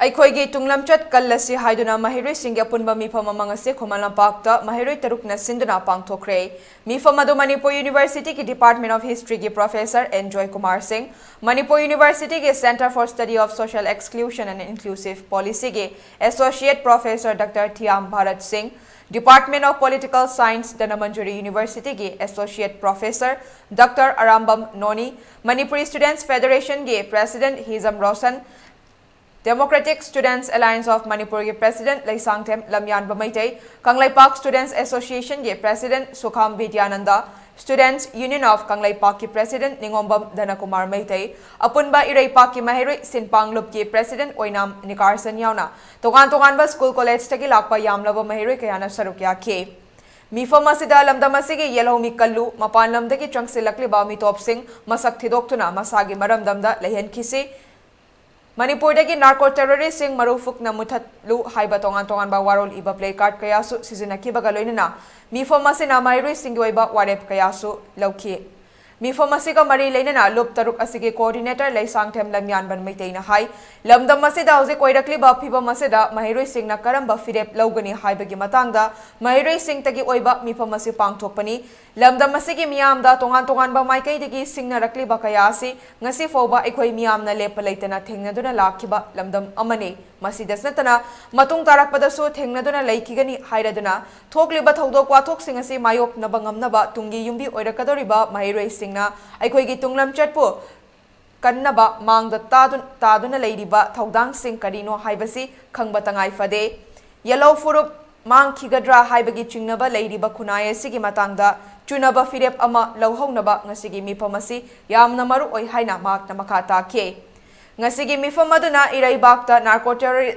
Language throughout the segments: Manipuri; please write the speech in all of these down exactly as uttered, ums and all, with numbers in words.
ꯑꯩꯈꯣꯏꯒꯤ ꯇꯨꯡꯂꯝꯆꯠ ꯀꯜꯂꯁꯤ ꯍꯥꯏꯗꯨꯅ ꯃꯍꯩꯔꯣꯏꯁꯤꯡꯒꯤ ꯑꯄꯨꯟꯕ ꯃꯤꯐꯝ ꯑꯃ ꯉꯁꯤ ꯈꯨꯃꯟ ꯂꯝꯄꯥꯛꯇ ꯃꯍꯩꯔꯣꯏ ꯇꯔꯨꯛꯅ ꯁꯤꯟꯗꯨꯅ ꯄꯥꯡꯊꯣꯛꯈ꯭ꯔꯦ꯫ ꯃꯤꯐꯝ ꯑꯗꯨ ꯃꯅꯤꯄꯨꯔ ꯌꯨꯅꯤꯚꯔꯁꯤꯇꯤꯒꯤ Department of Historyꯒꯤ Professor N ꯖꯣꯏ ꯀꯨꯃꯥꯔ ꯁꯤꯡ, ꯃꯅꯤꯄꯨꯔ ꯌꯨꯅꯤꯚꯔꯁꯤꯇꯤꯒꯤ Centre for Study of Social Exclusion and Inclusive Policyꯒꯤ Associate Professor Doctor ꯊꯤꯌꯥꯝ ꯚꯥꯔꯠ ꯁꯤꯡ, Department of Political Science Dhanamanjuri ꯌꯨꯅꯤꯚꯔꯁꯤꯇꯤꯒꯤ Associate Professor Doctor ꯑꯔꯥꯝꯕꯝ ꯅꯣꯅꯤ, Manipuri Students Federationꯒꯤ President Hijam Roshan, Democratic Students Alliance of Manipurꯒꯤ President Leishangthem ꯂꯝꯌꯥꯟꯕ Meitei, Kangleipak Students Associationꯒꯤ President ꯁꯨꯈꯥꯝ Bidyananda, Students Union of ꯀꯪꯂꯩꯄꯥꯛꯀꯤ President ꯅꯤꯉꯣꯝꯕꯝ ꯙꯅꯀꯨꯃꯥꯔ ꯃꯩꯇꯩ, ꯑꯄꯨꯟꯕ ꯏꯔꯩꯄꯥꯛꯀꯤ ꯃꯍꯩꯔꯣꯏ ꯁꯤꯟꯄꯥꯡꯂꯨꯞꯀꯤ President ꯑꯣꯏꯅꯥꯝ ꯅꯤꯀꯥꯔꯁꯟ ꯌꯥꯎꯅ ꯇꯣꯉꯥꯟ ꯇꯣꯉꯥꯟꯕ school collegeꯇꯒꯤ ꯂꯥꯛꯄ ꯌꯥꯝꯂꯕ ꯃꯍꯩꯔꯣꯏ ꯀꯌꯥꯅ ꯁꯔꯨꯛ ꯌꯥꯈꯤ꯫ ꯃꯤꯐꯝ ꯑꯁꯤꯗ ꯂꯝꯗꯝ ꯑꯁꯤꯒꯤ ꯌꯦꯜꯍꯧꯃꯤ ꯀꯜꯂꯨ, ꯃꯄꯥꯟ ꯂꯝꯗꯒꯤ ꯆꯪꯁꯤꯜꯂꯛꯂꯤꯕ ꯃꯤꯇꯣꯞꯁꯤꯡ ꯃꯁꯛ ꯊꯤꯗꯣꯛꯇꯨꯅ ꯃꯁꯥꯒꯤ ꯃꯔꯝꯗꯝꯗ ꯂꯩꯍꯟꯈꯤꯁꯤ, ꯃꯅꯤꯄꯨꯔꯗꯒꯤ narco terroristꯁꯤꯡ ꯃꯔꯨ ꯐꯨꯛꯅ ꯃꯨꯊꯠꯂꯨ ꯍꯥꯏꯕ ꯇꯣꯉꯥꯟ ꯇꯣꯉꯥꯟꯕ ꯋꯥꯔꯣꯜ ꯏꯕ placard ꯀꯌꯥꯁꯨ ꯁꯤꯖꯤꯟꯅꯈꯤꯕꯒ ꯂꯣꯏꯅꯅ ꯃꯤꯐꯝ ꯑꯁꯤꯅ ꯃꯍꯩꯔꯣꯏꯁꯤꯡꯒꯤ ꯑꯣꯏꯕ ꯋꯥꯔꯦꯞ ꯀꯌꯥꯁꯨ ꯂꯧꯈꯤ꯫ ꯃꯤꯐꯝ ꯑꯁꯤꯒ ꯃꯔꯤ ꯂꯩꯅꯅ ꯂꯨꯞ ꯇꯔꯨꯛ ꯑꯁꯤꯒꯤ coordinator ꯂꯩꯁꯥꯡꯊꯦꯝ ꯂꯝꯌꯥꯟꯕꯟ ꯃꯩꯇꯩꯅ ꯍꯥꯏ, ꯂꯝꯗꯝ ꯑꯁꯤꯗ ꯍꯧꯖꯤꯛ ꯑꯣꯏꯔꯛꯂꯤꯕ ꯐꯤꯕꯝ ꯑꯁꯤꯗ ꯃꯍꯩꯔꯣꯏꯁꯤꯡꯅ ꯀꯔꯝꯕ ꯐꯤꯔꯦꯞ ꯂꯧꯒꯅꯤ ꯍꯥꯏꯕꯒꯤ ꯃꯇꯥꯡꯗ ꯃꯍꯩꯔꯣꯏꯁꯤꯡꯇꯒꯤ ꯑꯣꯏꯕ ꯃꯤꯐꯝ ꯑꯁꯤ ꯄꯥꯡꯊꯣꯛꯄꯅꯤ꯫ ꯂꯝꯗꯝ ꯑꯁꯤꯒꯤ ꯃꯤꯌꯥꯝꯗ ꯇꯣꯉꯥꯟ ꯇꯣꯉꯥꯟꯕ ꯃꯥꯏꯀꯩꯗꯒꯤ ꯁꯤꯡꯅꯔꯛꯂꯤꯕ ꯀꯌꯥ ꯑꯁꯤ ꯉꯁꯤ ꯐꯥꯎꯕ ꯑꯩꯈꯣꯏ ꯃꯤꯌꯥꯝꯅ ꯂꯦꯞꯄ ꯂꯩꯇꯅ ꯊꯦꯡꯅꯗꯨꯅ ꯂꯥꯛꯈꯤꯕ ꯂꯝꯗꯝ ꯑꯃꯅꯤ꯫ ꯃꯁꯤꯗꯁꯨ ꯅꯠꯇꯅ ꯃꯇꯨꯡ ꯇꯥꯔꯛꯄꯗꯁꯨ ꯊꯦꯡꯅꯗꯨꯅ ꯂꯩꯈꯤꯒꯅꯤ ꯍꯥꯏꯔꯗꯨꯅ ꯊꯣꯛꯂꯤꯕ ꯊꯧꯗꯣꯛ ꯋꯥꯊꯣꯛꯁꯤꯡ ꯑꯁꯤ ꯃꯥꯌꯣꯛꯅꯕ ꯉꯝꯅꯕ ꯇꯨꯡꯒꯤ ꯌꯨꯝꯕꯤ ꯑꯣꯏꯔꯛꯀꯗꯧꯔꯤꯕ ꯃꯍꯩꯔꯣꯏꯁꯤꯡꯅ ꯑꯩꯈꯣꯏꯒꯤ ꯇꯨꯡꯂꯝꯆꯠꯄꯨ ꯀꯟꯅꯕ ꯃꯥꯡꯗ ꯇꯥꯗꯨ-, ꯇꯥꯗꯨꯅ ꯂꯩꯔꯤꯕ ꯊꯧꯗꯥꯡꯁꯤꯡ ꯀꯔꯤꯅꯣ ꯍꯥꯏꯕꯁꯤ ꯈꯪꯕ ꯇꯉꯥꯏ ꯐꯗꯦ꯫ ꯌꯦꯜꯍꯧ ꯐꯨꯔꯨꯞ ꯃꯥꯡꯈꯤꯒꯗ꯭ꯔꯥ ꯍꯥꯏꯕꯒꯤ ꯆꯤꯡꯅꯕ ꯂꯩꯔꯤꯕ ꯈꯨꯟꯅꯥꯏ ꯑꯁꯤꯒꯤ ꯃꯇꯥꯡꯗ ꯆꯨꯅꯕ ꯐꯤꯔꯦꯞ ꯑꯃ ꯂꯧꯍꯧꯅꯕ ꯉꯁꯤꯒꯤ ꯃꯤꯐꯝ ꯑꯁꯤ ꯌꯥꯝꯅ ꯃꯔꯨ ꯑꯣꯏ ꯍꯥꯏꯅ ꯃꯍꯥꯛꯅ ꯃꯈꯥ ꯇꯥꯈꯤ꯫ ꯉꯁꯤꯒꯤ ꯃꯤꯐꯝ ꯑꯗꯨꯅ ꯏꯔꯩꯕꯥꯛꯇ narco terrori-,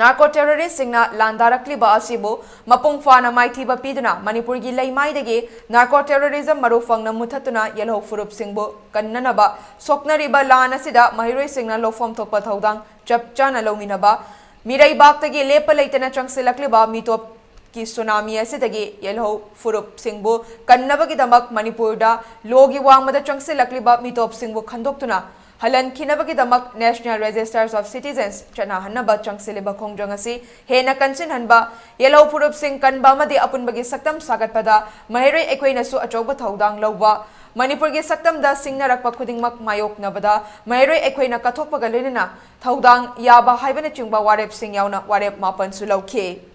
narco terroristꯁꯤꯡꯅ ꯂꯥꯟꯗꯥꯔꯛꯂꯤꯕ ꯑꯁꯤꯕꯨ ꯃꯄꯨꯡ ꯐꯥꯅ ꯃꯥꯏꯊꯤꯕ ꯄꯤꯗꯨꯅ ꯃꯅꯤꯄꯨꯔꯒꯤ ꯂꯩꯃꯥꯏꯗꯒꯤ narco terrorism ꯃꯔꯨ ꯐꯪꯅ ꯃꯨꯊꯠꯇꯨꯅ ꯌꯦꯜꯍꯧ ꯐꯨꯔꯨꯞꯁꯤꯡꯕꯨ ꯀꯟꯅꯅꯕ ꯁꯣꯛꯅꯔꯤꯕ ꯂꯥꯟ ꯑꯁꯤꯗ ꯃꯍꯩꯔꯣꯏꯁꯤꯡꯅ ꯂꯧꯐꯝ ꯊꯣꯛꯄ ꯊꯧꯗꯥꯡ ꯆꯞ ꯆꯥꯅ ꯂꯧꯃꯤꯟꯅꯕ, ꯃꯤꯔꯩꯕꯥꯛꯇꯒꯤ ꯂꯦꯞꯄ ꯂꯩꯇꯅ ꯆꯪꯁꯤꯜꯂꯛꯂꯤꯕ ꯃꯤꯇꯣꯞꯀꯤ tsunami ꯑꯁꯤꯗꯒꯤ ꯌꯦꯜꯍꯧ ꯐꯨꯔꯨꯞꯁꯤꯡꯕꯨ ꯀꯟꯅꯕꯒꯤꯗꯃꯛ ꯃꯅꯤꯄꯨꯔꯗ ꯂꯣꯒꯤ ꯋꯥꯡꯃꯗ ꯆꯪꯁꯤꯜꯂꯛꯂꯤꯕ ꯃꯤꯇꯣꯞꯁꯤꯡꯕꯨ ꯈꯟꯗꯣꯛꯇꯨꯅ ꯍꯜꯍꯟꯈꯤꯅꯕꯒꯤꯗꯃꯛ National Registers of Citizens ꯆꯠꯅꯍꯟꯅꯕ ꯆꯪꯁꯤꯜꯂꯤꯕ ꯈꯣꯡꯖꯪ ꯑꯁꯤ ꯍꯦꯟꯅ ꯀꯟꯁꯤꯟꯍꯟꯕ, ꯌꯦꯜꯍꯧ ꯐꯨꯔꯨꯞꯁꯤꯡ ꯀꯟꯕ ꯑꯃꯗꯤ ꯑꯄꯨꯟꯕꯒꯤ ꯁꯛꯇꯝ ꯁꯥꯒꯠꯄꯗ ꯃꯍꯩꯔꯣꯏ ꯑꯩꯈꯣꯏꯅꯁꯨ ꯑꯆꯧꯕ ꯊꯧꯗꯥꯡ ꯂꯧꯕ, ꯃꯅꯤꯄꯨꯔꯒꯤ ꯁꯛꯇꯝꯗ ꯁꯤꯡꯅꯔꯛꯄ ꯈꯨꯗꯤꯡꯃꯛ ꯃꯥꯌꯣꯛꯅꯕꯗ ꯃꯍꯩꯔꯣꯏ ꯑꯩꯈꯣꯏꯅ ꯀꯠꯊꯣꯛꯄꯒ ꯂꯣꯏꯅꯅ ꯊꯧꯗꯥꯡ ꯌꯥꯕ ꯍꯥꯏꯕꯅꯆꯤꯡꯕ ꯋꯥꯔꯦꯞꯁꯤꯡ ꯌꯥꯎꯅ ꯋꯥꯔꯦꯞ ꯃꯥꯄꯟꯁꯨ ꯂꯧꯈꯤ꯫